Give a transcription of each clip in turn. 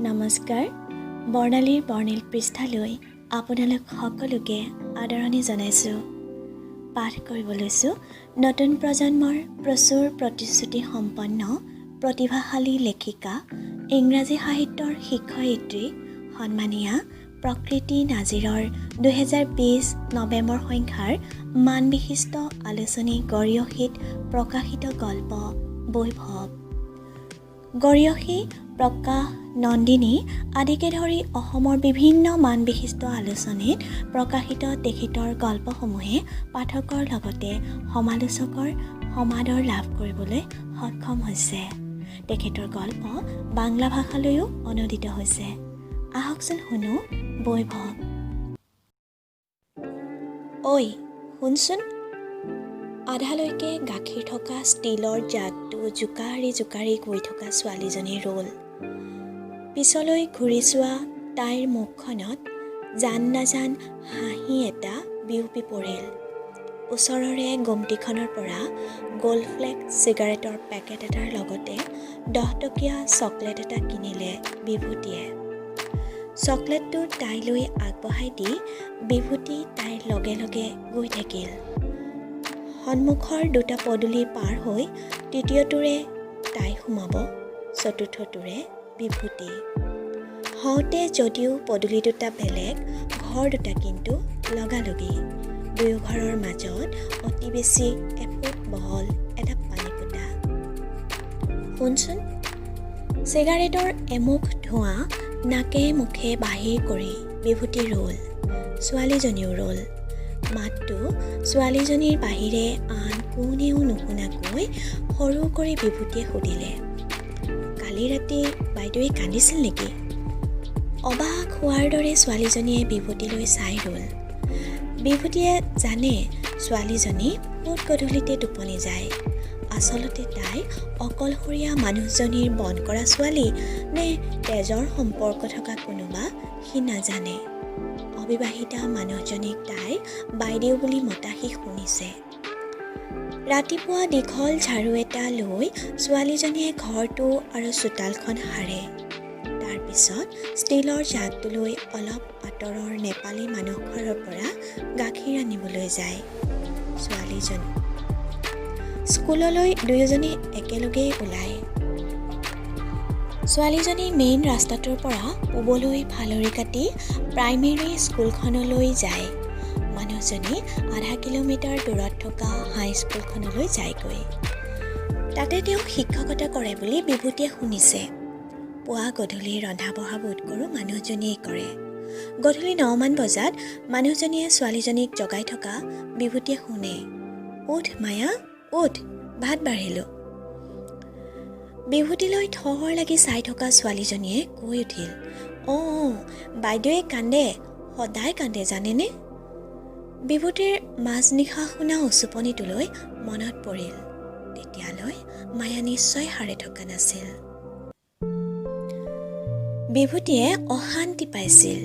নমস্কাৰ, বৰ্ণালীৰ বৰ্ণিল পৃষ্ঠালৈ আপোনালোক সকলোকে আদৰণি জনাইছোঁ। পাঠ কৰিব লৈছোঁ নতুন প্ৰজন্মৰ প্ৰচুৰ প্ৰতিশ্ৰুতি সম্পন্ন প্ৰতিভাশালী লেখিকা, ইংৰাজী সাহিত্যৰ শিক্ষয়িত্ৰী সন্মানীয়া প্ৰকৃতি নাজিৰৰ 2020 নৱেম্বৰ সংখ্যাৰ মানবিশিষ্ট আলোচনী গৰীয়সীত প্ৰকাশিত গল্প বৈভৱ। গৰীয়সী, প্ৰকাশ, নন্দিনী আদিকে ধৰি অসমৰ বিভিন্ন মানবিশিষ্ট আলোচনীত প্ৰকাশিত তেখেতৰ গল্পসমূহে পাঠকৰ লগতে সমালোচকৰ সমাদৰ লাভ কৰিবলৈ সক্ষম হৈছে। তেখেতৰ গল্প বাংলা ভাষালৈও অনুদিত হৈছে। আহকচোন শুনো বৈভৱ। ঐ শুনচোন, আধালৈকে গাখীৰ থকা ষ্টীলৰ জাগটো জোকাৰি জোকাৰি গৈ থকা ছোৱালীজনী ৰ'ল। পিছলৈ ঘূৰি চোৱা তাইৰ মুখখনত জান নাজান হাঁহি এটা বিয়পি পৰিল। ওচৰৰে গুমটিখনৰ পৰা গ'ল্ড ফ্লেক চিগাৰেটৰ পেকেট এটাৰ লগতে 10 টকীয়া চকলেট এটা কিনিলে বিভূতিয়ে। চকলেটটো তাইলৈ আগবঢ়াই দি বিভূতি তাইৰ লগে লগে গৈ থাকিল। সন্মুখৰ দুটা পদূলি পাৰ হৈ তৃতীয়টোৰে তাই সোমাব, চতুৰ্থটোৰে বিভূতি। হওঁতে যদিও পদূলি দুটা বেলেগ, ঘৰ দুটা কিন্তু লগালগি। দুয়ো ঘৰৰ মাজত অতি বেছি এফুট বহল এটা পানী ফুটা। শুনচোন, চিগাৰেটৰ এমুখ ধোঁৱা নাকে মুখে বাহিৰ কৰি বিভূতি ৰ'ল, ছোৱালীজনীও ৰ'ল। মাতটো ছোৱালীজনীৰ বাহিৰে আন কোনেও নুশুনাকৈ সৰু কৰি বিভূতিয়ে সুধিলে, কালি ৰাতি বাইদেৱে কান্দিছিল নেকি? অবাক হোৱাৰ দৰে ছোৱালীজনীয়ে বিভূতিলৈ চাই ৰ'ল। বিভূতিয়ে জানে ছোৱালীজনী ফুট গধূলিতে টোপনি যায়। আচলতে তাই অকলশৰীয়া মানুহজনীৰ বন কৰা ছোৱালী নে তেজৰ সম্পৰ্ক থকা কোনোবা সি নাজানে। অবিবাহিতা মানুহজনীক তাই বাইদেউ বুলি মতা সি শুনিছে। ৰাতিপুৱা দীঘল ঝাৰু এটা লৈ ছোৱালীজনীয়ে ঘৰটো আৰু চোতালখন সাৰে। তাৰপিছত ষ্টীলৰ জাগটো লৈ অলপ আঁতৰৰ নেপালী মানুহ ঘৰৰ পৰা গাখীৰ আনিবলৈ যায় ছোৱালীজনী। স্কুললৈ দুয়োজনী একেলগেই ওলায়। ছোৱালীজনী মেইন ৰাস্তাটোৰ পৰা পূবলৈ ফালৰি কাটি প্ৰাইমেৰী স্কুলখনলৈ যায়, মানুহজনী আধা কিলোমিটাৰ দূৰত থকা হাইস্কুলখনলৈ যায়গৈ। তাতে তেওঁ শিক্ষকতা কৰে বুলি বিভূতিয়ে শুনিছে। পুৱা গধূলি ৰন্ধা বঢ়া বোধ কৰোঁ মানুহজনীয়েই কৰে। গধূলি 9মান বজাত মানুহজনীয়ে ছোৱালীজনীক জগাই থকা বিভূতিয়ে শুনে, উঠ মায়া উঠ, ভাত বাঢ়িলোঁ। বিভূতিলৈ থৰ লাগি চাই থকা ছোৱালীজনীয়ে কৈ উঠিল, অঁ অঁ, বাইদেৱে কান্দে, সদায় কান্দে জানেনে? বিভূতিৰ মাজনিশা শুনা উচুপনিটোলৈ মনত পৰিল। তেতিয়ালৈ মায়া নিশ্চয় সাৰে থকা নাছিল। বিভূতিয়ে অশান্তি পাইছিল।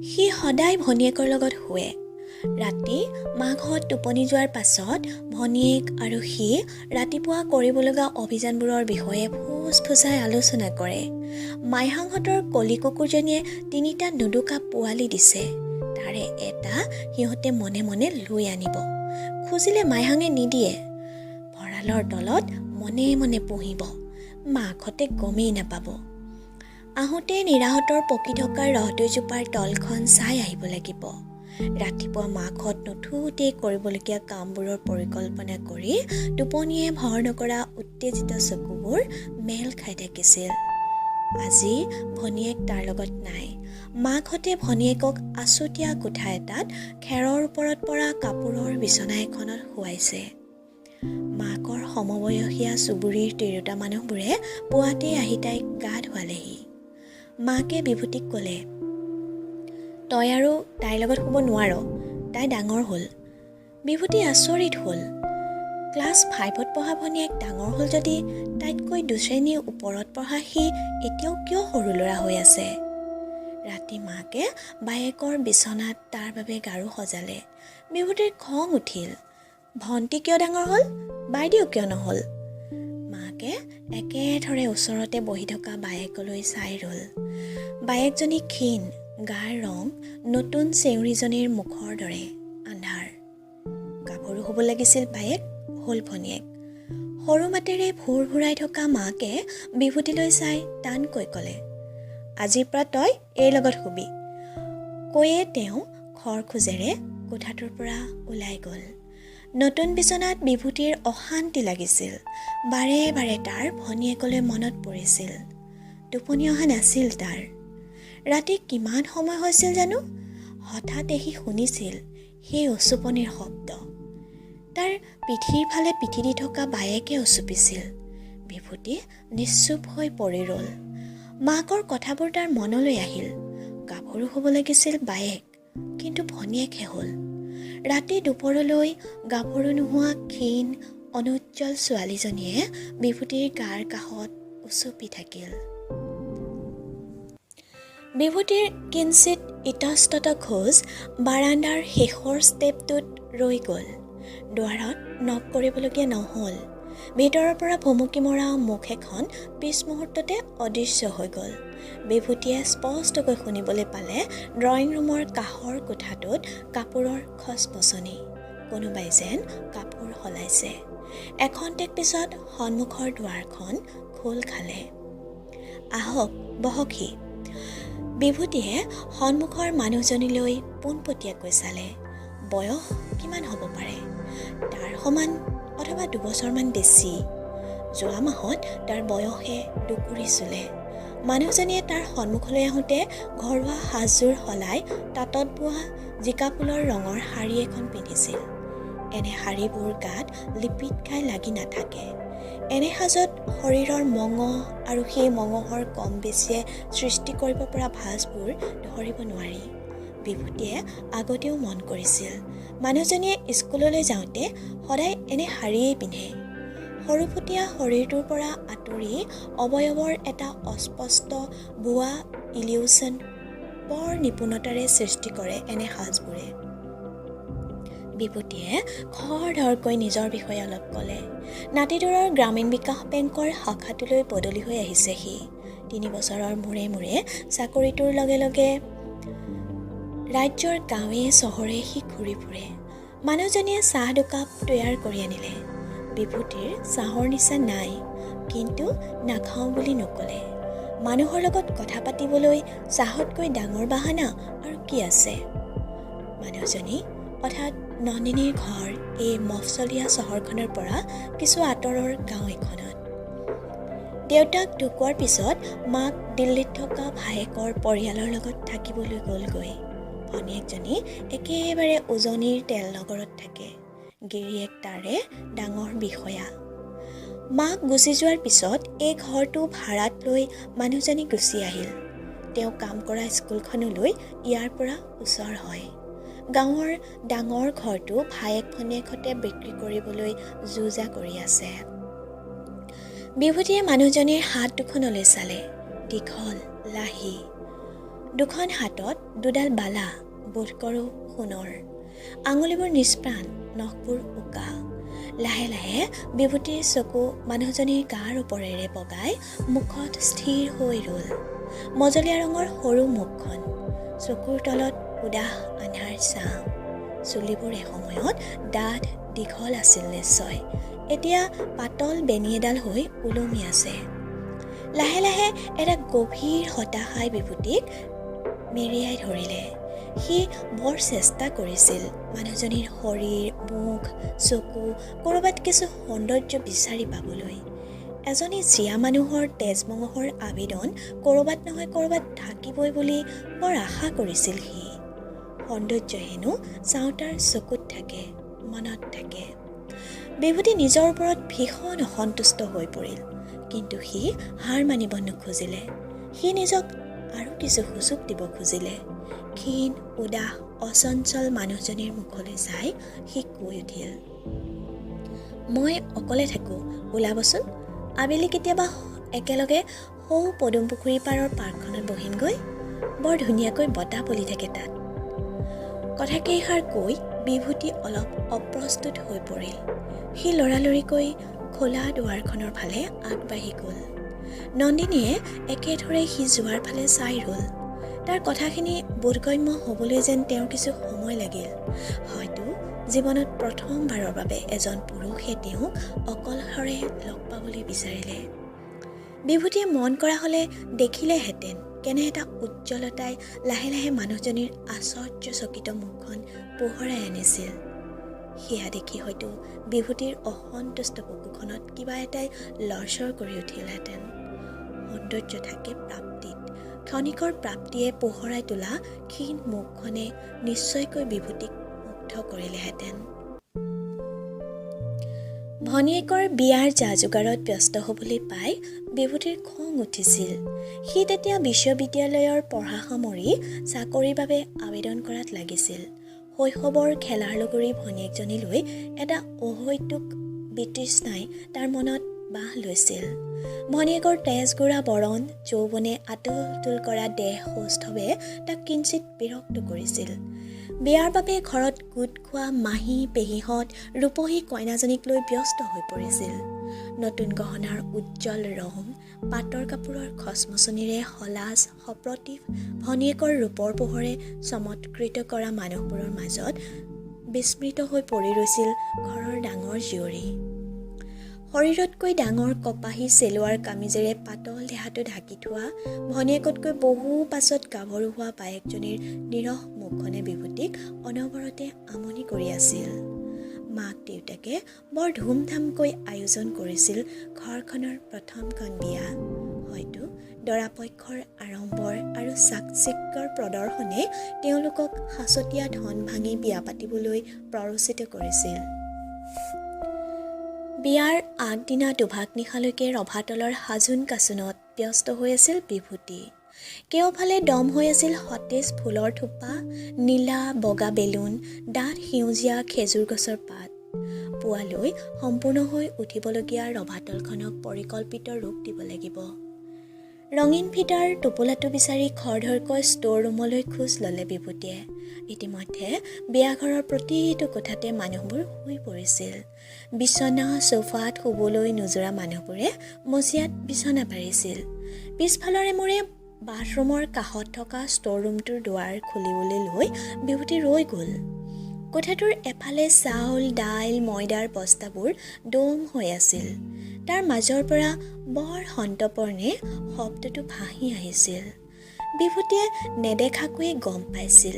সি সদায় ভনীয়েকৰ লগত শুৱে। ৰাতি মাকহঁত টোপনি যোৱাৰ পাছত ভনীয়েক আৰু সি ৰাতিপুৱা কৰিবলগা অভিযানবোৰৰ বিষয়ে ফুচফুচাই আলোচনা কৰে। মাইহাংহঁতৰ কলি কুকুৰজনীয়ে 3টা নোদোকা পোৱালি দিছে। তাৰে এটা সিহঁতে মনে মনে লৈ আনিব। খুজিলে মাইহাঙে নিদিয়ে। ভঁৰালৰ তলত মনে মনে পুহিব, মাকহঁতে গমেই নাপাব। আহোঁতে নীৰাহঁতৰ পকি থকা ৰহদৈজোপাৰ তলখন চাই আহিব লাগিব। ৰাতিপুৱা মাকহঁত নুঠোঁতেই কৰিবলগীয়া কামবোৰৰ পৰিকল্পনা কৰি টোপনিয়ে ভৰ নকৰা উত্তেজিত চকুবোৰ মেল খাই থাকিছিল। আজি ভনীয়েক তাৰ লগত নাই। মাকহঁতে ভনীয়েকক আছুতীয়া কোঠা এটাত খেৰৰ ওপৰত পৰা কাপোৰৰ বিচনা এখনত শুৱাইছে। মাকৰ সমবয়সীয়া চুবুৰীৰ তিৰোতা মানুহবোৰে পুৱাতেই আহি তাইক গা ধুৱালেহি। মাকে বিভূতিক ক'লে, তই আৰু তাইৰ লগত শুব নোৱাৰ, তাই ডাঙৰ হ'ল। বিভূতি আচৰিত হ'ল। ক্লাছ 5ত পঢ়া ভনীয়েক ডাঙৰ হ'ল যদি তাইতকৈ দুশ্ৰেণীৰ ওপৰত পঢ়া সি এতিয়াও কিয় সৰু ল'ৰা হৈ আছে? ৰাতি মাকে বায়েকৰ বিচনাত তাৰ বাবে গাৰু সজালে। বিভূতিৰ খং উঠিল, ভণ্টি কিয় ডাঙৰ হ'ল, বাইদেউ কিয় নহ'ল? মাকে মাকে একেথৰে ওচৰতে বহি থকা বায়েকলৈ চাই ৰ'ল। বায়েকজনী ক্ষীণ, গাৰ ৰং নতুন চেউৰীজনীৰ মুখৰ দৰে আন্ধাৰ। গাভৰু হ'ব লাগিছিল বায়েক, হ'ল ভনীয়েক। সৰু মাতেৰে ভোৰ ভোৰাই থকা মাকে বিভূতিলৈ চাই টানকৈ ক'লে, আজিৰ পৰা তই এইৰ লগত শুবি। কৈয়ে তেওঁ খৰ খোজেৰে কোঠাটোৰ পৰা ওলাই গ'ল। নতুন বিচনাত বিভূতিৰ অশান্তি লাগিছিল। বাৰে বাৰে তাৰ ভনীয়েকলৈ মনত পৰিছিল। টোপনি অহা নাছিল তাৰ। ৰাতি কিমান সময় হৈছিল জানো, হঠাতে সি শুনিছিল সেই উচুপনিৰ শব্দ। তাৰ পিঠিৰ ফালে পিঠি দি থকা বায়েকে উচুপিছিল। বিভূতি নিশ্চুপ হৈ পৰি ৰ'ল। মাকৰ কথাবোৰ তাৰ মনলৈ আহিল। গাভৰু হ'ব লাগিছিল বায়েক, কিন্তু ভনীয়েকহে হ'ল। ৰাতি দুপৰলৈ গাভৰু নোহোৱা ক্ষীণ অনুজ্জ্বল ছোৱালীজনীয়ে বিভূতিৰ গাৰ কাষত উচুপি থাকিল। বিভূতিৰ কিঞ্চিত ইতস্তত খোজ বাৰাণ্ডাৰ শেষৰ ষ্টেপটোত ৰৈ গ'ল। দুৱাৰত নক কৰিবলগীয়া নহ'ল। ভিতৰৰ পৰা ভুমুকি মৰা মুখ এখন পিছ মুহূৰ্ততে অদৃশ্য হৈ গ'ল। বিভূতিয়ে স্পষ্টকৈ শুনিবলৈ পালে ড্ৰয়িং ৰুমৰ কাষৰ কোঠাটোত কাপোৰৰ খচমচনি, কোনোবাই যেন কাপোৰ সলাইছে। এখন্তেক পিছত সন্মুখৰ দুৱাৰখন খোল খালে। আহক, বহকহি। বিভূতিয়ে সন্মুখৰ মানুহজনীলৈ পোনপটীয়াকৈ চালে। বয়স কিমান হ'ব পাৰে? তাৰ সমান অথবা 2 বছৰমান বেছি। যোৱা মাহত তাৰ বয়সে 20 চুলে। মানুহজনীয়ে তাৰ সন্মুখলৈ আহোঁতে ঘৰুৱা সাজযোৰ সলাই তাঁতত বোৱা জিকা ফুলৰ ৰঙৰ শাৰী এখন পিন্ধিছিল। এনে শাৰীবোৰ গাত লিপিত খাই লাগি নাথাকে। এনে সাজত শৰীৰৰ মঙহ আৰু সেই মঙহৰ কম বেছিয়ে সৃষ্টি কৰিব পৰা ভাঁজবোৰ ধৰিব নোৱাৰি। বিভূতিয়ে আগতেও মন কৰিছিল, মানুহজনীয়ে স্কুললৈ যাওঁতে সদায় এনে শাৰীয়েই পিন্ধে। সৰুফুটীয়া শৰীৰটোৰ পৰা আঁতৰি অৱয়ৱৰ এটা অস্পষ্ট ভুৱা ইলিউচন বৰ নিপুণতাৰে সৃষ্টি কৰে এনে সাজবোৰে। বিভূতিয়ে খৰধৰকৈ নিজৰ বিষয়ে অলপ ক'লে। নাতিদূৰৰ গ্ৰামীণ বিকাশ বেংকৰ শাখাটোলৈ বদলি হৈ আহিছে সি। 3 বছৰৰ মূৰে মূৰে চাকৰিটোৰ লগে লগে ৰাজ্যৰ গাঁৱে চহৰে সি ঘূৰি ফুৰে। মানুহজনীয়ে চাহ দুকাপ তৈয়াৰ কৰি আনিলে। বিভূতিৰ চাহৰ নিচা নাই, কিন্তু নাখাওঁ বুলি নক'লে। মানুহৰ লগত কথা পাতিবলৈ চাহতকৈ ডাঙৰ বাহানা আৰু কি আছে? মানুহজনী অৰ্থাৎ নন্দিনীৰ ঘৰ এই মফচলীয়া চহৰখনৰ পৰা কিছু আঁতৰৰ গাঁও এখনত। দেউতাক ঢুকোৱাৰ পিছত মাক দিল্লীত থকা ভায়েকৰ পৰিয়ালৰ লগত থাকিবলৈ গ'লগৈ। ভনীয়েকজনী একেবাৰে উজনিৰ তেল নগৰত থাকে। গিৰিয়েক তাৰে ডাঙৰ বিষয়া। মাক গুচি যোৱাৰ পিছত এই ঘৰটো ভাড়াত লৈ মানুহজনী গুচি আহিল। তেওঁ কাম কৰা স্কুলখনলৈ ইয়াৰ পৰা ওচৰ হয়। গাঁৱৰ ডাঙৰ ঘৰটো ভায়েক ভনীয়েকহঁতে বিক্ৰী কৰিবলৈ যো-জা কৰি আছে। বিভূতিয়ে মানুহজনীৰ হাত দুখনলৈ চালে। দীঘল, লাহী দুখন হাতত দুডাল বালা, বোধকৰো সোণৰ। আঙুলিবোৰ নিষ্প্ৰাণ, নখবোৰ উকা। লাহে লাহে বিভূতিৰ চকু মানুহজনীৰ গাৰ ওপৰেৰে বগাই মুখত স্থিৰ হৈ ৰ'ল। মজলীয়া ৰঙৰ সৰু মুখখন, চকুৰ তলত উদাস আন্ধাৰ ছাঁ। চুলিবোৰ এসময়ত ডাঠ দীঘল আছিল নিশ্চয়, এতিয়া পাতল বেণী এডাল হৈ ওলমি আছে। লাহে লাহে এটা গভীৰ হতাশাই বিভূতিক মেৰিয়াই ধৰিলে। সি বৰ চেষ্টা কৰিছিল মানুহজনীৰ শৰীৰ, মুখ, চকু ক'ৰবাত কিছু সৌন্দৰ্য বিচাৰি পাবলৈ। এজনী জীয়া মানুহৰ তেজ মঙহৰ আবেদন ক'ৰবাত নহয় ক'ৰবাত থাকিবই বুলি বৰ আশা কৰিছিল সি। সৌন্দৰ্য হেনো চাওঁতাৰ চকুত থাকে, মনত থাকে। বিভূতি নিজৰ ওপৰত ভীষণ অসন্তুষ্ট হৈ পৰিল, কিন্তু সি হাৰ মানিব নোখোজিলে। সি নিজক আৰু কিছু সুযোগ দিব খুজিলে। ক্ষীণ, উদাস, অচঞ্চল মানুহজনীৰ মুখলৈ চাই সি কৈ উঠিল, মই অকলে থাকোঁ, ওলাবচোন। আবেলি কেতিয়াবা একেলগে সৌ পদুম পুখুৰী পাৰৰ পাৰ্কখনত বহিমগৈ। বৰ ধুনীয়াকৈ বতাহ বলি থাকে তাত। কথাকেইষাৰ কৈ বিভূতি অলপ অপ্ৰস্তুত হৈ পৰিল। সি লৰালৰিকৈ খোলা দুৱাৰখনৰ ফালে আগবাঢ়ি গ'ল। নন্দিনীয়ে একেথৰে সি যোৱাৰ ফালে চাই ৰ'ল। তাৰ কথাখিনি বোধগম্য হ'বলৈ যেন তেওঁৰ কিছু সময় লাগিল। হয়তো জীৱনত প্ৰথমবাৰৰ বাবে এজন পুৰুষে তেওঁক অকলশৰে লগ পাবলৈ বিচাৰিলে। বিভূতিয়ে মন কৰা হ'লে দেখিলেহেঁতেন কেনে এটা উজ্জ্বলতাই লাহে লাহে মানুহজনীৰ আশ্চৰ্যচকিত মুখখন পোহৰাই আনিছিল। সেয়া দেখি হয়তো বিভূতিৰ অসন্তুষ্ট বুকুখনত কিবা এটাই লৰচৰ কৰি উঠিলহেঁতেন। সৌন্দৰ্য থাকে প্ৰাপ্তিত। ক্ষণিকৰ প্ৰাপ্তিয়ে পোহৰাই তোলা ক্ষীণ মুখখনে নিশ্চয়কৈ বিভূতিক মুগ্ধ কৰিলেহেঁতেন। ভনীয়েকৰ বিয়াৰ যা যোগাৰত ব্যস্ত হ'বলৈ পাই বিভূতিৰ খং উঠিছিল। সি তেতিয়া বিশ্ববিদ্যালয়ৰ পঢ়া সামৰি চাকৰিৰ বাবে আবেদন কৰাত লাগিছিল। শৈশৱৰ খেলাৰ লগৰী ভনীয়েকজনীলৈ এটা অহৈতুক বিতৃষ্ণাই তাৰ মনত বাহ লৈছিল। ভনীয়েকৰ তেজগোৰা বৰণ, যৌৱনে আতোল তোল কৰা দেহ সৌষ্ঠৱে তাক কিঞ্চিত বিৰক্ত কৰিছিল। বিয়াৰ বাবে ঘৰত গোট খোৱা মাহী পেহীহঁত ৰূপহী কইনাজনীক লৈ ব্যস্ত হৈ পৰিছিল। নতুন গহনাৰ উজ্জ্বল ৰং, পাটৰ কাপোৰৰ খচমচনিৰে সলাজ সপ্ৰতিভ ভনীয়েকৰ ৰূপৰ পোহৰে চমৎকৃত কৰা মানুহবোৰৰ মাজত বিস্মৃত হৈ পৰি ৰৈছিল ঘৰৰ ডাঙৰ জীয়ৰী। শৰীৰতকৈ ডাঙৰ কপাহী চেলোৱাৰ কামিজেৰে পাতল দেহাটো ঢাকি থোৱা ভনীয়েকতকৈ বহু পাছত গাভৰু হোৱা বায়েকজনীৰ নিৰহ মুখখনে বিভূতিক অনবৰতে আমনি কৰি আছিল। মাক দেউতাকে বৰ ধুমধামকৈ আয়োজন কৰিছিল ঘৰখনৰ প্ৰথমখন বিয়া। হয়তো দৰাপক্ষৰ আড়ম্বৰ আৰু চাকচিক্যৰ প্ৰদৰ্শনে তেওঁলোকক সাঁচতীয়া ধন ভাঙি বিয়া পাতিবলৈ প্ৰৰোচিত কৰিছিল। বিয়াৰ আগদিনা দুভাগ নিশালৈকে ৰভাতলৰ সাজোন কাচোনত ব্যস্ত হৈ আছিল বিভূতি। কেওফালে দম হৈ আছিল সতেজ ফুলৰ থোপা, নীলা বগা বেলুন, ডাঠ সেউজীয়া খেজুৰ গছৰ পাত। পুৱালৈ সম্পূৰ্ণ হৈ উঠিবলগীয়া ৰভাতলখনক পৰিকল্পিত ৰূপ দিব লাগিব। ৰঙীন ফিটাৰ টোপোলাটো বিচাৰি খৰধৰকৈ ষ্ট'ৰ ৰুমলৈ খোজ ল'লে বিভূতিয়ে। ইতিমধ্যে বিয়াঘৰৰ প্ৰতিটো কোঠাতে মানুহবোৰ শুই পৰিছিল। বিচনা চোফাত শুবলৈ নোযোৰা মানুহবোৰে মজিয়াত বিচনা পাৰিছিল। পিছফালৰে মোৰে বাথৰুমৰ কাষত থকা ষ্ট'ৰ ৰুমটোৰ দুৱাৰ খুলিবলৈ লৈ বিভূতি ৰৈ গ'ল। কোঠাটোৰ এফালে চাউল, দাইল, ময়দাৰ বস্তাবোৰ দম হৈ আছিল। তাৰ মাজৰ পৰা বৰ সন্তপৰ্ণে শব্দটো ভাঁহি আহিছিল। বিভূতিয়ে নেদেখাকৈয়ে গম পাইছিল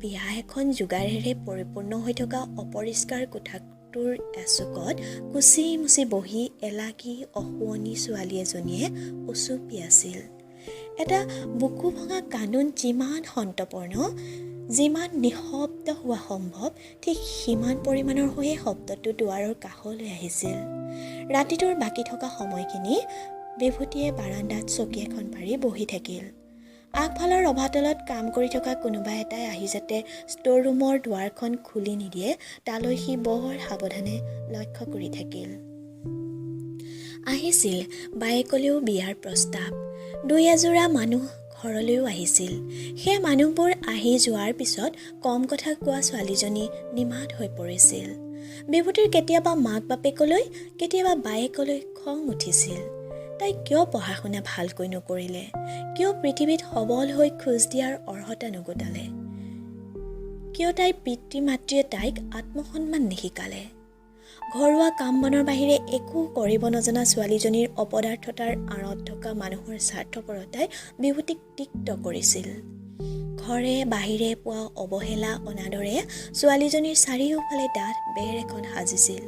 বিয়া এখন যোগাৰেৰে পৰিপূৰ্ণ হৈ থকা অপৰিষ্কাৰ কোঠাটোৰ এচুকত কুচি মুচি বহি এলাগী অশুৱনি ছোৱালী এজনীয়ে উচুপি আছিল। এটা বুকু ভঙা কান্দোন যিমান সন্তপৰ্ণ, যিমান নিঃশব্দ হোৱা সম্ভৱ, ঠিক সিমান পৰিমাণৰ হৈয়ে শব্দটো দুৱাৰৰ কাষলৈ আহিছিল। ৰাতিটোৰ বাকী থকা সময়খিনি বিভূতিয়ে বাৰাণ্ডাত চকী এখন পাৰি বহি থাকিল। আগফালৰ ৰভাতলত কাম কৰি থকা কোনোবা এটাই আহি যাতে ষ্ট'ৰ ৰুমৰ দুৱাৰখন খুলি নিদিয়ে তালৈ সি বৰ সাৱধানে লক্ষ্য কৰি থাকিল। আহিছিল বায়েকলৈও বিয়াৰ প্ৰস্তাৱ। দুই এযোৰা মানুহ ঘৰলৈও আহিছিল। সেই মানুহবোৰ আহি যোৱাৰ পিছত কম কথা কোৱা ছোৱালীজনী নিমাত হৈ পৰিছিল। বিভূতিৰ কেতিয়াবা মাক বাপেকলৈ, কেতিয়াবা বায়েকলৈ খং উঠিছিল। তাই কিয় পঢ়া শুনা ভালকৈ নকৰিলে, কিয় পৃথিৱীত সবল হৈ খোজ দিয়াৰ অৰ্হতা নগোটালে, কিয় তাইৰ পিতৃ মাতৃয়ে তাইক আত্মসন্মান নিশিকালে। ঘৰুৱা কাম বনৰ বাহিৰে একো কৰিব নজনা ছোৱালীজনীৰ অপদাৰ্থতাৰ আঁৰত থকা মানুহৰ স্বাৰ্থপৰতাই বিভূতিক তিক্ত কৰিছিল। ঘৰে বাহিৰে পোৱা অৱহেলা অনাদৰে ছোৱালীজনীৰ চাৰিওফালে ডাঠ বেৰ এখন সাজিছিল।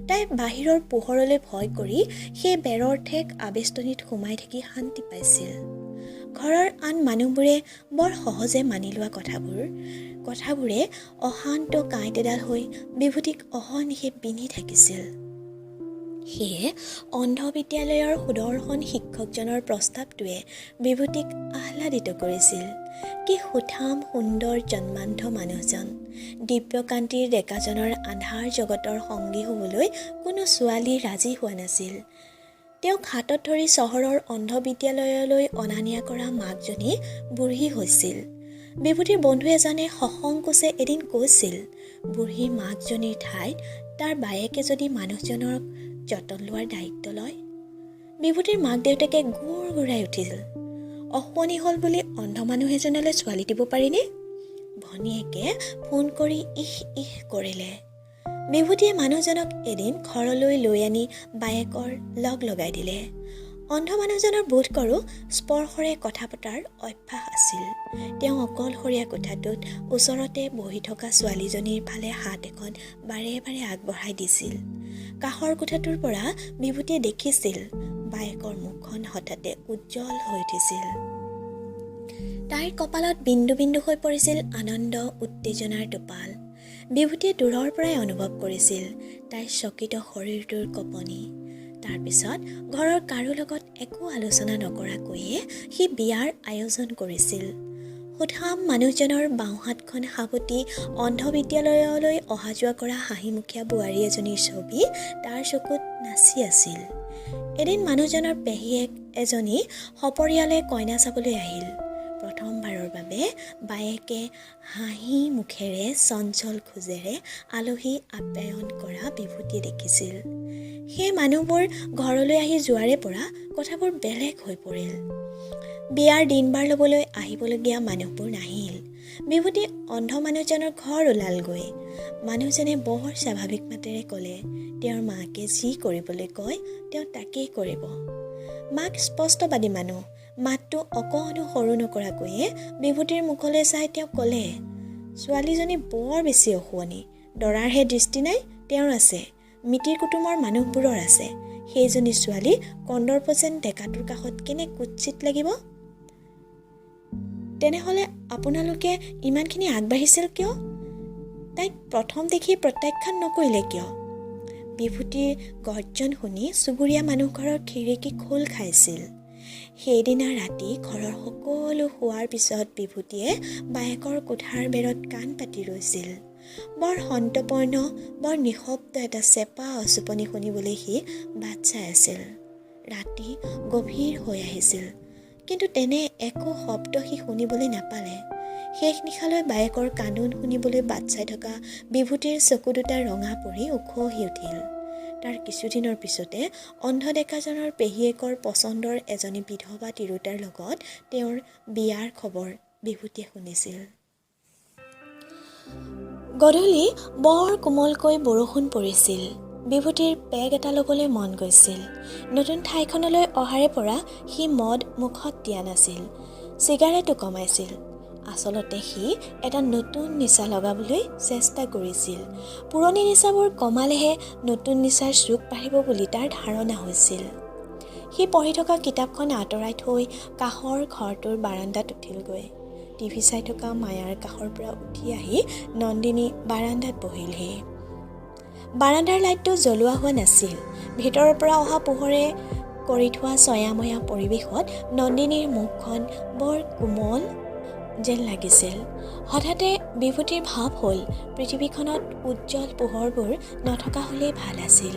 তাই বাহিৰৰ পোহৰলৈ ভয় কৰি সেই বেৰৰ ঠেক আবেষ্টনীত সোমাই থাকি শান্তি পাইছিল। ঘৰৰ আন মানুহবোৰে বৰ সহজে মানি লোৱা কথাবোৰে অশান্ত কাঁইট এডাল হৈ বিভূতিক অহৰ্নিশে বিন্ধি থাকিছিল। সেয়ে অন্ধবিদ্যালয়ৰ সুদৰ্শন শিক্ষকজনৰ প্ৰস্তাৱটোৱে বিভূতিক আহ্লাদিত কৰিছিল। কি সুঠাম সুন্দৰ জন্মান্ধ মানুহজন! দিব্যকান্তিৰ ডেকাজনৰ আন্ধাৰ জগতৰ সংগী হ'বলৈ কোনো ছোৱালী ৰাজি হোৱা নাছিল। তেওঁক হাতত ধৰি চহৰৰ অন্ধবিদ্যালয়লৈ অনা নিয়া কৰা মাকজনী বুঢ়ী হৈছিল। বিভূতিৰ বন্ধু এজনে সসংকোচে এদিন কৈছিল, বুঢ়ী মাকজনীৰ ঠাইত তাৰ বায়েকে যদি মানুহজনক যতন লোৱাৰ দায়িত্ব লয়? বিভূতিৰ মাক দেউতাকে গোৰ গোৰাই উঠিছিল। অশুৱনি হ'ল বুলি অন্ধ মানুহ এজনলৈ ছোৱালী দিব পাৰিনে? ভনীয়েকে ফোন কৰি ইহ ইহ কৰিলে। বিভূতিয়ে মানুহজনক এদিন ঘৰলৈ লৈ আনি বায়েকৰ লগ লগাই দিলে। অন্ধ মানুহজনৰ বোধ কৰোঁ স্পৰ্শৰে কথা পতাৰ অভ্যাস আছিল। তেওঁ অকলশৰীয়া কোঠাটোত ওচৰতে বহি থকা ছোৱালীজনীৰ ফালে হাত এখন বাৰে বাৰে আগবঢ়াই দিছিল। কাষৰ কোঠাটোৰ পৰা বিভূতিয়ে দেখিছিল বায়েকৰ মুখখন হঠাতে উজ্জ্বল হৈ উঠিছিল। তাইৰ কপালত বিন্দু বিন্দু হৈ পৰিছিল আনন্দ উত্তেজনাৰ টোপাল। বিভূতিয়ে দূৰৰ পৰাই অনুভৱ কৰিছিল তাইৰ চকিত শৰীৰটোৰ কঁপনি। তাৰপিছত ঘৰৰ কাৰো লগত একো আলোচনা নকৰাকৈয়ে সি বিয়াৰ আয়োজন কৰিছিল। সুঠাম মানুহজনৰ বাওঁহাতখন সাৱটি অন্ধবিদ্যালয়লৈ অহা যোৱা কৰা হাঁহিমুখীয়া বোৱাৰী এজনীৰ ছবি তাৰ চকুত নাচি আছিল। এদিন মানুহজনৰ পেহীয়েক এজনী সপৰিয়ালে কইনা চাবলৈ আহিল। প্ৰথমবাৰৰ বাবে বায়েকে হাঁহি মুখেৰে চঞ্চল খোজেৰে আলহী আপ্যায়ন কৰা বিভূতিয়ে দেখিছিল। সেই মানুহবোৰ ঘৰলৈ আহি যোৱাৰে পৰা কথাবোৰ বেলেগ হৈ পৰিল। বিয়াৰ দিনবাৰ ল'বলৈ আহিবলগীয়া মানুহবোৰ নাহিল। বিভূতি অন্ধ মানুহজনৰ ঘৰ ওলালগৈ। মানুহজনে বৰ স্বাভাৱিক মাতেৰে ক'লে, তেওঁৰ মাকে যি কৰিবলৈ কয় তেওঁ তাকেই কৰিব। মাক স্পষ্টবাদী মানুহ। মাতটো অকণো সৰু নকৰাকৈয়ে বিভূতিৰ মুখলৈ চাই তেওঁ ক'লে, ছোৱালীজনী বৰ বেছি অশুৱনি, দৰাৰহে দৃষ্টি নাই, তেওঁৰ আছে, মিতিৰ কুটুমৰ মানুহবোৰৰ আছে। সেইজনী ছোৱালী কন্দৰ্প যেন ডেকাটোৰ কাষত কেনে কুৎসিত লাগিব। তেনেহ'লে আপোনালোকে ইমানখিনি আগবাঢ়িছিল কিয়? তাইক প্ৰথম দেখি প্ৰত্যাখ্যান নকৰিলে কিয়? বিভূতিৰ গৰ্জন শুনি চুবুৰীয়া মানুহ ঘৰৰ খিৰিকী খোল খাইছিল। সেইদিনা ৰাতি ঘৰৰ সকলো শোৱাৰ পিছত বিভূতিয়ে বায়েকৰ কোঠাৰ বেৰত কাণ পাতি ৰৈছিল। বৰ সন্তপৰ্ণ, বৰ নিঃশব্দ এটা চেপা অচুপনি শুনিবলৈ সি বাট চাই আছিল। ৰাতি গভীৰ হৈ আহিছিল, কিন্তু তেনে একো শব্দ সি শুনিবলৈ নাপালে। শেষ নিশালৈ বায়েকৰ কান্দোন শুনিবলৈ বাট চাই থকা বিভূতিৰ চকু দুটা ৰঙা পৰি উখহি উঠিল। তাৰ কিছুদিনৰ পিছতে অন্ধ ডেকাজনৰ পেহীয়েকৰ পচন্দৰ এজনী বিধৱা তিৰোতাৰ লগত তেওঁৰ বিয়াৰ খবৰ বিভূতিয়ে শুনিছিল। গধূলি বৰ কোমলকৈ বৰষুণ পৰিছিল। বিভূতিৰ পেগ এটা ল'বলৈ মন গৈছিল। নতুন ঠাইখনলৈ অহাৰে পৰা সি মদ মুখত দিয়া নাছিল, চিগাৰেটো কমাইছিল। আচলতে সি এটা নতুন নিচা লগাবলৈ চেষ্টা কৰিছিল। পুৰণি নিচাবোৰ কমালেহে নতুন নিচাৰ চুক বাঢ়িব বুলি তাৰ ধাৰণা হৈছিল। সি পঢ়ি থকা কিতাপখন আঁতৰাই থৈ কাষৰ ঘৰটোৰ বাৰাণ্ডাত উঠিলগৈ। টিভি চাই থকা মায়াৰ কাষৰ পৰা উঠি আহি নন্দিনী বাৰাণ্ডাত বহিলহি। বাৰাণ্ডাৰ লাইটটো জ্বলোৱা হোৱা নাছিল। ভিতৰৰ পৰা অহা পোহৰে কৰি থোৱা ছয়াময়া পৰিৱেশত নন্দিনীৰ মুখখন বৰ কোমল যেন লাগিছিল। হঠাতে বিভূতিৰ ভাৱ হ'ল পৃথিৱীখনত উজ্জ্বল পোহৰবোৰ নথকা হ'লেই ভাল আছিল,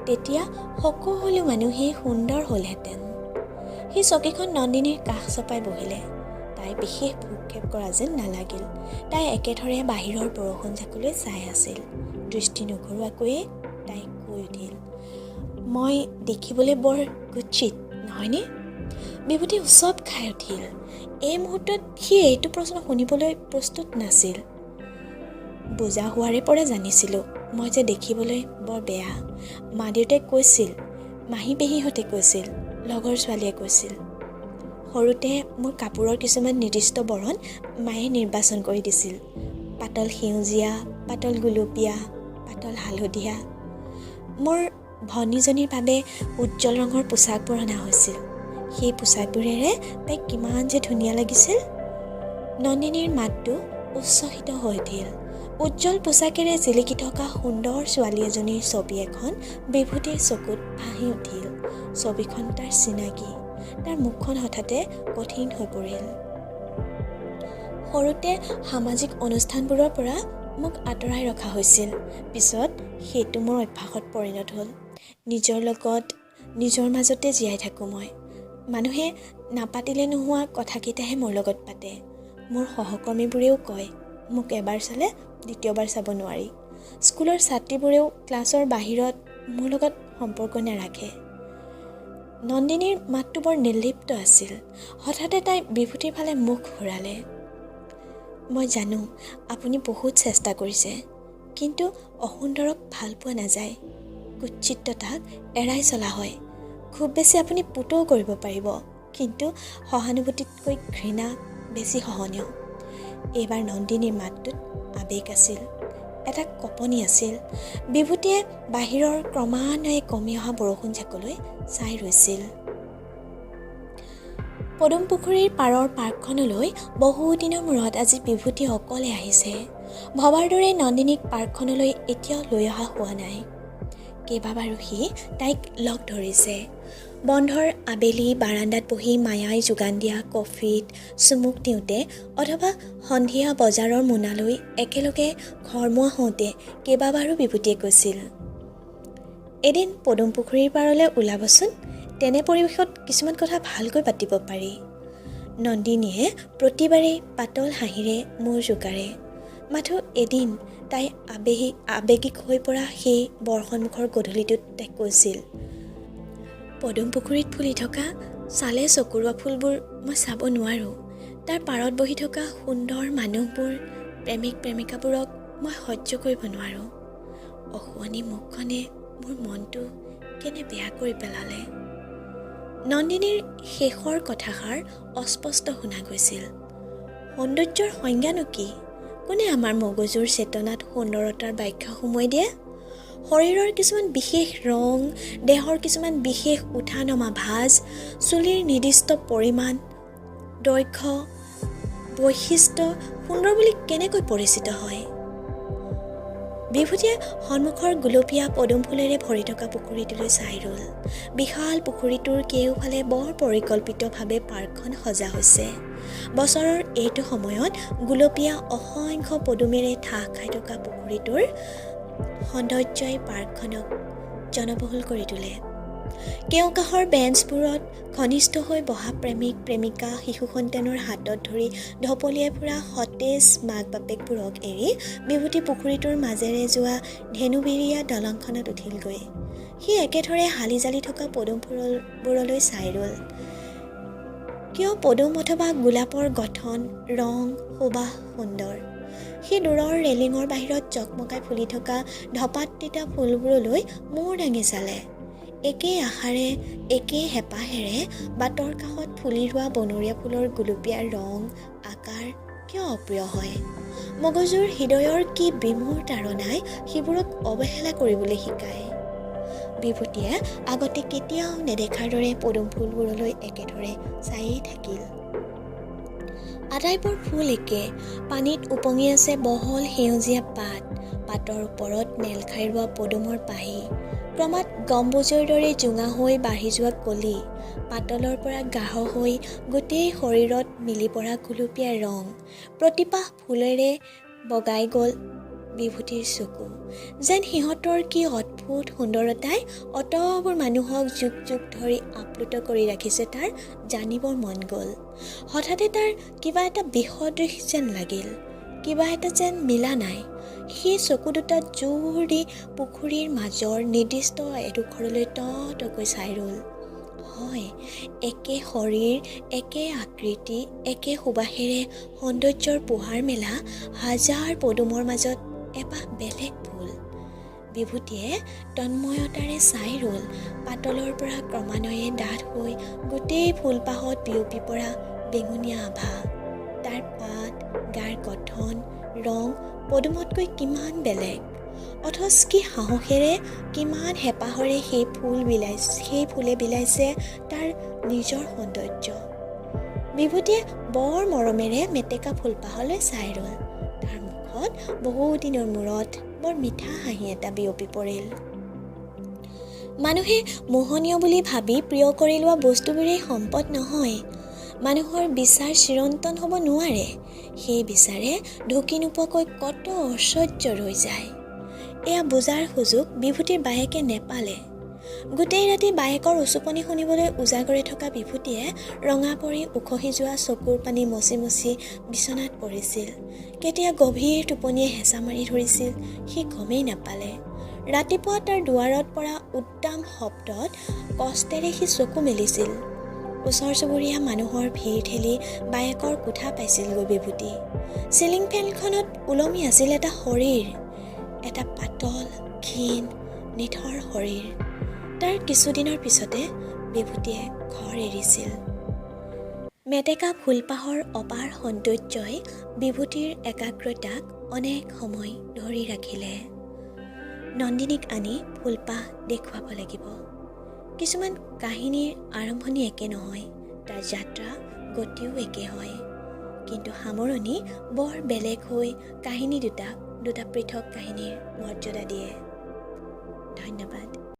তেতিয়া সকলো মানুহেই সুন্দৰ হ'লহেঁতেন। সি চকীখন নন্দিনীৰ কাষ চপাই বহিলে। তাই বিশেষ ভ্ৰূক্ষেপ কৰা যেন নালাগিল। তাই একেথৰে বাহিৰৰ বৰষুণজাকলৈ চাই আছিল। দৃষ্টি নুঘূৰোৱাকৈয়ে তাই কৈ উঠিল, মই দেখিবলৈ বৰ কুৎসিত নহয়নে? বিভূতি উচপ খাই উঠিল। এই মুহূৰ্তত সি এইটো প্ৰশ্ন শুনিবলৈ প্ৰস্তুত নাছিল। বুজা হোৱাৰে পৰা জানিছিলোঁ মই যে দেখিবলৈ বৰ বেয়া। মা দেউতাই কৈছিল, মাহী পেহীহঁতে কৈছিল, লগৰ ছোৱালীয়ে কৈছিল। সৰুতে মোৰ কাপোৰৰ কিছুমান নিৰ্দিষ্ট বৰণ মায়ে নিৰ্বাচন কৰি দিছিল। পাতল সেউজীয়া, পাতল গুলপীয়া, পাতল হালধীয়া। মোৰ ভনীজনীৰ বাবে উজ্জ্বল ৰঙৰ পোচাকবোৰ অনা হৈছিল। সেই পোচাকবোৰেৰে তাইক কিমান যে ধুনীয়া লাগিছিল। নন্দিনীৰ মাতটো উচ্ছ্বসিত হৈ উঠিল। উজ্জ্বল পোচাকেৰে জিলিকি থকা সুন্দৰ ছোৱালী এজনীৰ ছবি এখন বিভূতিৰ চকুত ভাঁহি উঠিল। ছবিখন তাৰ চিনাকি। তাৰ মুখখন হঠাতে কঠিন হৈ পৰিল। সৰুতে সামাজিক অনুষ্ঠানবোৰৰ পৰা মোক আঁতৰাই ৰখা হৈছিল। পিছত সেইটো মোৰ অভ্যাসত পৰিণত হ'ল। নিজৰ লগত নিজৰ মাজতে জীয়াই থাকোঁ মই। মানুহে নাপাতিলে নোহোৱা কথাকেইটাহে মোৰ লগত পাতে। মোৰ সহকৰ্মীবোৰেও কয়, মোক এবাৰ চালে দ্বিতীয়বাৰ চাব নোৱাৰি। স্কুলৰ ছাত্ৰীবোৰেও ক্লাছৰ বাহিৰত মোৰ লগত সম্পৰ্ক নাৰাখে। নন্দিনীৰ মাতটো বৰ নিৰ্লিপ্ত আছিল। হঠাতে তাই বিভূতিৰ ফালে মুখ ঘূৰালে। মই জানো আপুনি বহুত চেষ্টা কৰিছে, কিন্তু অসুন্দৰক ভাল পোৱা নাযায়। কুৎসিততাক এৰাই চলা হয়। খুব বেছি আপুনি পুতৌ কৰিব পাৰিব, কিন্তু সহানুভূতিতকৈ ঘৃণা বেছি সহনীয়। এইবাৰ নন্দিনীৰ মাতটোত আৱেগ আছিল, এটা কঁপনি আছিল। বিভূতিয়ে বাহিৰৰ ক্ৰমান্বয়ে কমি অহা বৰষুণ জাকলৈ চাই ৰৈছিল। পদুম পুখুৰীৰ পাৰৰ পাৰ্কখনলৈ বহুদিনৰ মূৰত আজি বিভূতি অকলে আহিছে। ভবাৰ দৰে নন্দিনীক পাৰ্কখনলৈ এতিয়াও লৈ অহা হোৱা নাই। কেইবাবাৰো সি তাইক লগ ধৰিছে। বন্ধৰ আবেলি বাৰাণ্ডাত বহি মায়াই যোগান দিয়া কফিত চুমুক দিওঁতে অথবা সন্ধিয়া বজাৰৰ মোনালৈ একেলগে ঘৰমুৱা হওঁতে কেইবাবাৰো বিভূতিয়ে কৈছিল, এদিন পদুম পুখুৰীৰ পাৰলৈ ওলাবচোন, তেনে পৰিৱেশত কিছুমান কথা ভালকৈ পাতিব পাৰি। নন্দিনীয়ে প্ৰতিবাৰেই পাতল হাঁহিৰে মূৰ জোকাৰে। মাথো এদিন তাই আৱেগিক হৈ পৰা সেই বৰষণমুখৰ গধূলিটোত তাই কৈছিল, পদুম পুখুৰীত ফুলি থকা চালে চকুৰোৱা ফুলবোৰ মই চাব নোৱাৰোঁ। তাৰ পাৰত বহি থকা সুন্দৰ মানুহবোৰ, প্ৰেমিক প্ৰেমিকাবোৰক মই সহ্য কৰিব নোৱাৰোঁ। অশুৱনি মুখখনে মোৰ মনটো কেনে বেয়া কৰি পেলালে। নন্দিনীৰ শেষৰ কথাষাৰ অস্পষ্ট শুনা গৈছিল। সৌন্দৰ্যৰ সংজ্ঞানো কি? কোনে আমাৰ মগজুৰ চেতনাত সুন্দৰতাৰ ব্যাখ্যা সুমুৱাই দিয়ে? শৰীৰৰ কিছুমান বিশেষ ৰং, দেহৰ কিছুমান বিশেষ উঠা নমা ভাঁজ, চুলিৰ নিৰ্দিষ্ট পৰিমাণ, দৈৰ্ঘ্য, বৈশিষ্ট্য সুন্দৰ বুলি কেনেকৈ পৰিচিত হয়? বিভূতিয়ে সন্মুখৰ গুলপীয়া পদুম ফুলেৰে ভৰি থকা পুখুৰীটোলৈ চাই ৰ'ল। বিশাল পুখুৰীটোৰ কেওফালে বৰ পৰিকল্পিতভাৱে পাৰ্কখন সজা হৈছে। বছৰৰ এইটো সময়ত গুলপীয়া অসংখ্য পদুমেৰে ঠাহ খাই থকা পুখুৰীটোৰ সৌন্দৰ্যই পাৰ্কখনক জনবহুল কৰি তোলে। কেওকাষৰ বেঞ্চবোৰত ঘনিষ্ঠ হৈ বহা প্ৰেমিক প্ৰেমিকা, শিশু সন্তানৰ হাতত ধৰি ঢপলিয়াই ফুৰা সতেজ মাক বাপেকবোৰক এৰি বিভূতি পুখুৰীটোৰ মাজেৰে যোৱা ধেনুবিৰীয়া দলংখনত উঠিলগৈ। সি একেথৰে হালি জালি থকা পদুম ফুলবোৰলৈ চাই ৰ'ল। কিয় পদুম অথবা গোলাপৰ গঠন, ৰং, সুবাস সুন্দৰ। সি দূৰৰ ৰেলিঙৰ বাহিৰত জকমকাই ফুলি থকা ধপাত তিতা ফুলবোৰলৈ মূৰ দাঙি চালে। একেই আশাৰে, একেই হেঁপাহেৰে বাটৰ কাষত ফুলি ৰোৱা বনৰীয়া ফুলৰ গুলপীয়া ৰং, আকাৰ কিয় অপ্ৰিয় হয়? মগজুৰ হৃদয়ৰ কি বিমূৰ তাৰণাই সেইবোৰক অৱহেলা কৰিবলৈ শিকায়। বিভূতিয়ে আগতে কেতিয়াও নেদেখাৰ দৰে পদুম ফুলবোৰলৈ একেথৰে চায়েই থাকিল। আটাইবোৰ ফুল একে। পানীত উপঙি আছে বহল সেউজীয়া পাত, পাতৰ ওপৰত মেল খাই ৰোৱা পদুমৰ পাহি, ক্ৰমাৎ গম্বুজৰ দৰে জোঙা হৈ বাঢ়ি যোৱা কলি, পাতলৰ পৰা গাঢ় হৈ গোটেই শৰীৰত মিলি পৰা গুলপীয়া ৰং। প্ৰতিপাহ ফুলেৰে বগাই গ'ল বিভূতিৰ চকু, যেন সিহঁতৰ কি অদ্ভুত সুন্দৰতাই অতবোৰ মানুহক যুগ যুগ ধৰি আপ্লুত কৰি ৰাখিছে তাৰ জানিবৰ মন গ'ল। হঠাতে তাৰ কিবা এটা বিসদৃশ যেন লাগিল, কিবা এটা যেন মিলা নাই। সি চকু দুটাত জোৰ দি পুখুৰীৰ মাজৰ নিৰ্দিষ্ট এডোখৰলৈ ততকৈ চাই ৰ'ল। হয়, একে শৰীৰ, একে আকৃতি, একে সুবাসেৰে সৌন্দৰ্যৰ পোহাৰ মেলা হাজাৰ পদুমৰ মাজত এপাহ বেলেগ ফুল। বিভূতিয়ে তন্ময়তাৰে চাই ৰ'ল পাতলৰ পৰা ক্ৰমান্বয়ে ডাঠ হৈ গোটেই ফুলপাহত বিয়পি পৰা বেঙুনীয়া আভা। তাৰ পাত, গাৰ গঠন, ৰং পদুমতকৈ কিমান বেলেগ, অথচ কি সাহসেৰে, কিমান হেঁপাহৰে সেই ফুলে বিলাইছে তাৰ নিজৰ সৌন্দৰ্য। বিভূতিয়ে বৰ মৰমেৰে মেটেকা ফুলপাহলৈ চাই ৰ'ল। তাৰ মুখত বহুদিনৰ মূৰত বৰ মিঠা হাঁহি এটা বিয়পি পৰিল। মানুহে মোহনীয় বুলি ভাবি প্ৰিয় কৰি লোৱা বস্তুবোৰেই সম্পদ নহয়। মানুহৰ বিচাৰ চিৰন্তন হ'ব নোৱাৰে। সেই বিচাৰে ঢুকি নোপোৱাকৈ কত ঐশ্বৰ্য ৰৈ যায়। এয়া বুজাৰ সুযোগ বিভূতিৰ বায়েকে নেপালে। গোটেই ৰাতি বায়েকৰ উচুপনি শুনিবলৈ উজাগৰে থকা বিভূতিয়ে ৰঙা পৰি উখহি যোৱা চকুৰ পানী মচি মচি বিচনাত পৰিছিল। কেতিয়া গভীৰ টোপনিয়ে হেঁচা মাৰি ধৰিছিল সি গমেই নাপালে। ৰাতিপুৱা তাৰ দুৱাৰত পৰা উদ্দাম শব্দত কষ্টেৰে সি চকু মেলিছিল। ওচৰ চুবুৰীয়া মানুহৰ ভিৰ ঠেলি বায়েকৰ কোঠা পাইছিলগৈ বিভূতি। চিলিং ফেনখনত ওলমি আছিল এটা শৰীৰ, এটা পাতল, ক্ষীণ, নিথৰ শৰীৰ। তাৰ কিছুদিনৰ পিছতে বিভূতিয়ে ঘৰ এৰিছিল। মেটেকা ফুলপাহৰ অপাৰ সৌন্দৰ্যই বিভূতিৰ একাগ্ৰতাক অনেক সময় ধৰি ৰাখিলে। নন্দিনীক আনি ফুলপাহ দেখুৱাব লাগিব। কিছুমান কাহিনীৰ আৰম্ভণি একে নহয়, তাৰ যাত্ৰা গতিও একে হয়, কিন্তু সামৰণি বৰ বেলেগ হৈ কাহিনী দুটাক দুটা পৃথক কাহিনীৰ মৰ্যাদা দিয়ে। ধন্যবাদ।